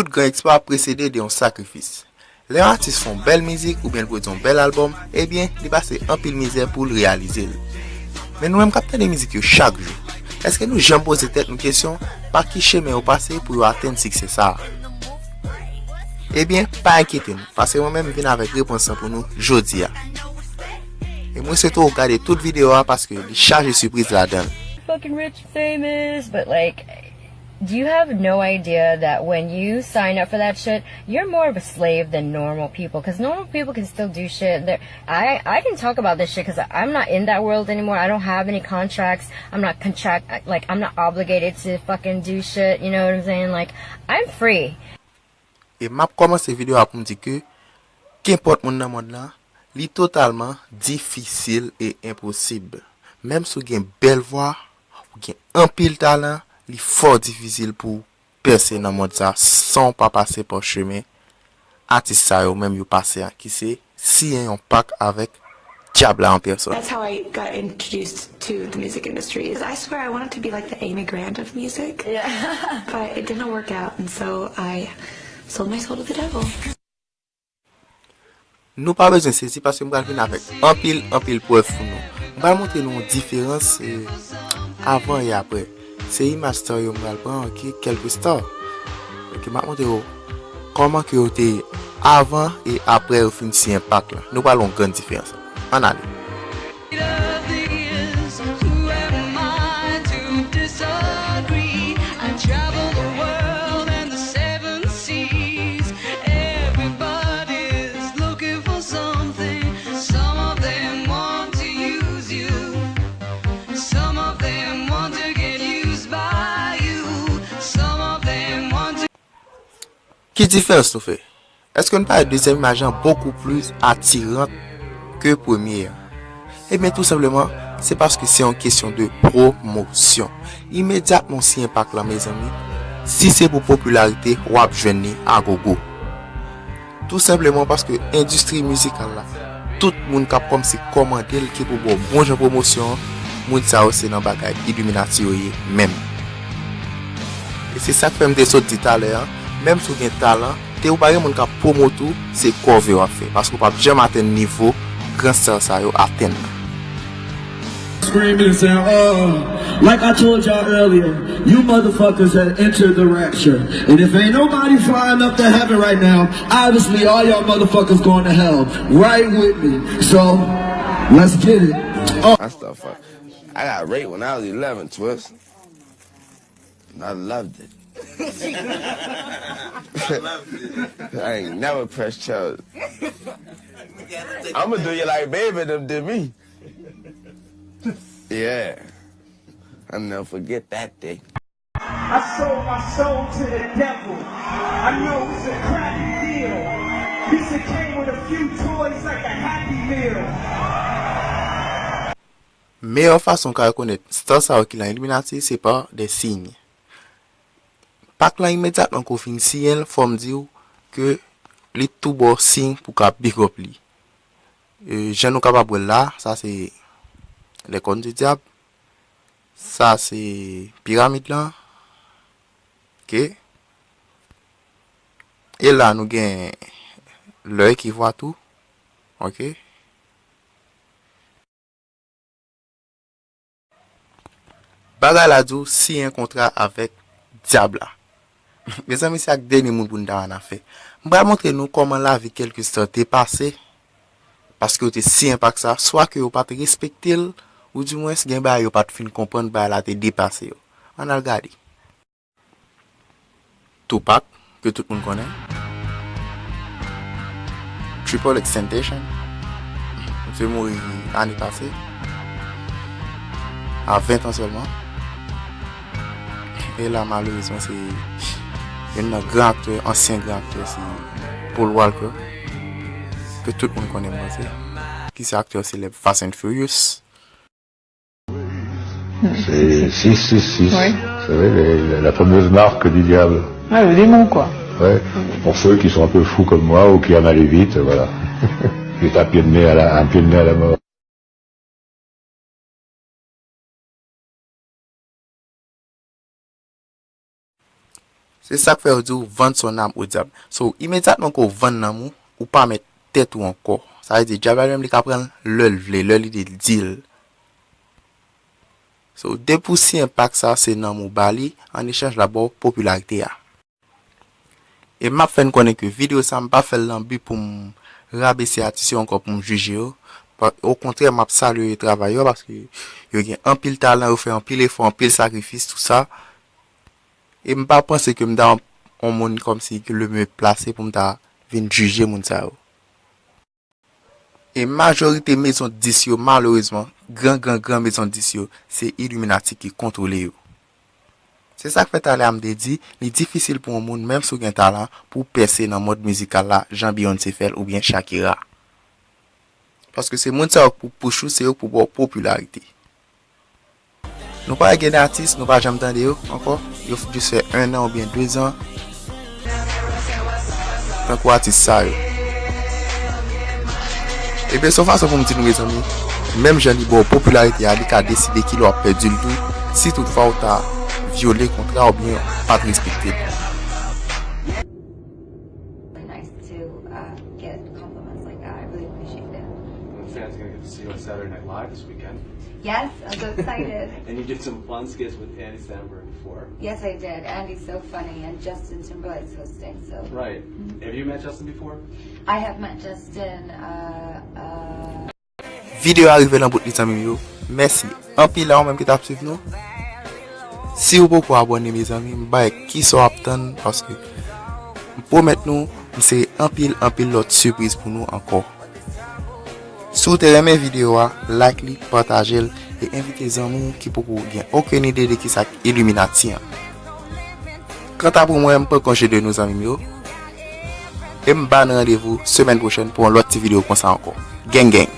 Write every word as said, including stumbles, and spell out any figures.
Tout gran eksplwa ap presede de yon sakrifis. Lè yon atis fè yon bèl mizik oubyen l pwodui yon bèl albòm, ebyen, li pase anpil mizè pou l reyalize l. Men nou menm k ap tande mizik yo chak jou, èske nou janm poze tèt nou kesyon pa ki chemen yo pase pou yo atenn siksè sa a? Ebyen, pa enkyete nou, paske mwen menm m vin avèk repons lan pou nou jodi a. E mwen swete w gade tout videyo a paske li chaje sipriz ladan l. Fucking rich, famous, but like, do you have no idea that when you sign up for that shit, you're more of a slave than normal people? Because normal people can still do shit. They're, I, I can talk about this shit because I'm not in that world anymore. I don't have any contracts. I'm not contract, like, I'm not obligated to fucking do shit. You know what I'm saying? Like, I'm free. E m ap kòmanse videyo a pou m di ke kenpòt moun nan mond lan, li totalman difisil e enposib. Menm si w gen bèl vwa, ou gen anpil talan, li fò difisil pou w pèse nan mond sa san w pa pase pa chemen atis sa yo menm yo pase a, ki se siyen yon pak avèk dyab la an pèsòn. That's how I got introduced to the music industry. I swear I wanted to be like the Amy Grant of music. Yeah. But it didn't work out, and so I sold my soul to the devil. Nou pa bezwen sezi paske m pral vin avèk anpil, anpil prèv pou nou. M pral montre nou yon diferans, eh, avan e aprè. Se imaj star yo m pral pran, ok, kèlke star. Ok, m ap montre yo kòman ke yo te ye avan e aprè yo fin siyen pak la. Nou pral wè yon grann diferans. Ann ale. Ki diferans nou fè? Èske n pa wè dezyèm imaj lan bokou plis atiran ke premye a? Ebyen, tou senpleman, se paske se yon kesyon de pwomosyon. Imedyatman w siyen pak la, mezanmi, si se pou popilarite, w ap jwenn li a gogo. Tou senpleman paske endistri mizikal la, tout moun k ap kòmsi kòmande l ki pou ba w bon jan pwomosyon an, moun sa yo se nan bagay Illuminati yo ye menm. E se sa k fè m te sot di talè a, menm si w gen talan, te ou pa gen moun k ap pwomot ou, se kòve w ap fè, paske w p ap janm atenn nivo gran star sa yo atenn nan. Screaming, saying, uh, like I told y'all earlier, you motherfuckers have entered the rapture. And if ain't nobody flying up to heaven right now, obviously all y'all motherfuckers going to hell. Right with me. So, let's get it. Uh, That's the fuck. I got raped when I was eleven, Twist. I loved it. I ain't never pressed charges. I'ma do you like Baby them did me. Yeah. I'll never forget that day. I sold my soul to the devil. I know it's a crappy deal. This it came with a few toys like a Happy Meal. Meyè fason w ka rekonèt star sa yo ki nan Illuminati, se pa de siy. Pak lan imedyatman ke w fin siyen l, fò m di w ke li tou ba w siy pou w ka big up li. E, jan nou kapab wè l la, sa se les cornes du diable. Sa se piramid lan. Ok. E la nou gen l'œil qui voit tout. Ok. Bagay la di w siyen kontra avèk dyab la. Mezanmi, se ak dènye moun pou n ta annafè. M pral montre nou kòman lavi kèlke star te pase, paske yo te siyen pak sa, swa ke yo pa t respekte l, oudimwens gen bagay yo pa t fin konprann, bagay la te depase yo. Ann al gade. Tupac, ke tout moun konnen. Triple X Temptation, misye mouri ane pase, a ven an sèlman. E la, malerezman, se youn nan gran aktè, ansyen gran aktè, se Paul Walker, ke tout moun konnen, m panse, ki se aktè selèb Fast and Furious. C'est six six six. Oui. Vous savez, les- la fameuse marque du diable. Ah, le démon, quoi. Ouais. Pour ceux qui sont un peu fous comme moi ou qui aiment aller vite, voilà. C'est un pied de nez à la, un pied de nez à la mort. Se sa k fè yo di w vann son âme au diable. So, imedyatman ke w vann nanm ou, ou pa mèt tèt ou ankò. Sa vle di, dyab la li menm li ka pran l lè l vle, lè li vle di l. So, depi w siyen pak sa, se nanm ou ba li, an echanj l ap ba w popilarite a. E m ap fè n konnen ke videyo sa, m pa fè l nan bi pou m rabese atis yo ankò, pou m jije yo. Pa- Okontrè, m ap salye travay yo paske yo gen anpil talan, yo fè anpil efò, anpil sakrifis, tou sa. E m pa panse ke m ta yon, yon moun kòmsi ke le mieux placé pou m ta vin jije moun sa yo. E majorite mezon dis yo, malerezman, gran, gran, gran mezon dis yo, se Illuminati ki kontwole yo. Se sa k fè talè a m te di, li difisil pou yon moun, menm si w gen talan, pou w pèse nan mond mizikal la, jan Beyoncé fè l oubyen Shakira. Paske se moun sa yo k pou push ou, se yo k pou ba w popilarite. Nou pa gen atis, nou pa janm tande yo ankò. Yo f- jis fè en an oubyen de zan. Tankou atis sa yo. Ebyen, se yon fason pou m di nou, mezanmi, menm jan li ba w popilarite a, li ka deside kilè w ap pèdi l tou, si toutfwa w ta vyole kontra oubyen w pa t respekte l. Really nice to uh, get compliments like that. I really appreciate that. The fans are going to get to see you on Saturday Night Live this weekend. Yes, I'm so excited. And you did some fun skits with Andy Samberg before. Yes, I did. Andy's so funny, and Justin Timberlake's hosting. So Right. Have you met Justin before? I have met Justin. Uh, uh, Videyo a rive nan bout li, zanmi m yo. Mèsi anpil a ou menm ki t ap swiv nou. Si w poko abòne, mezanmi, m bay kisa w ap tann, paske m pwomèt nou, m sere anpil, anpil lòt sipriz pou nou ankò. Si w te renmen videyo a, like li, pataje l, e envite zanmi w ki poko gen okenn ide de kisa k Illuminati an. Kanta pou mwen, m pran konje de nou, zanmi m yo. E m ba n randevou semèn pwochèn pou yon lòt ti videyo konsa ankò. Gang, gang!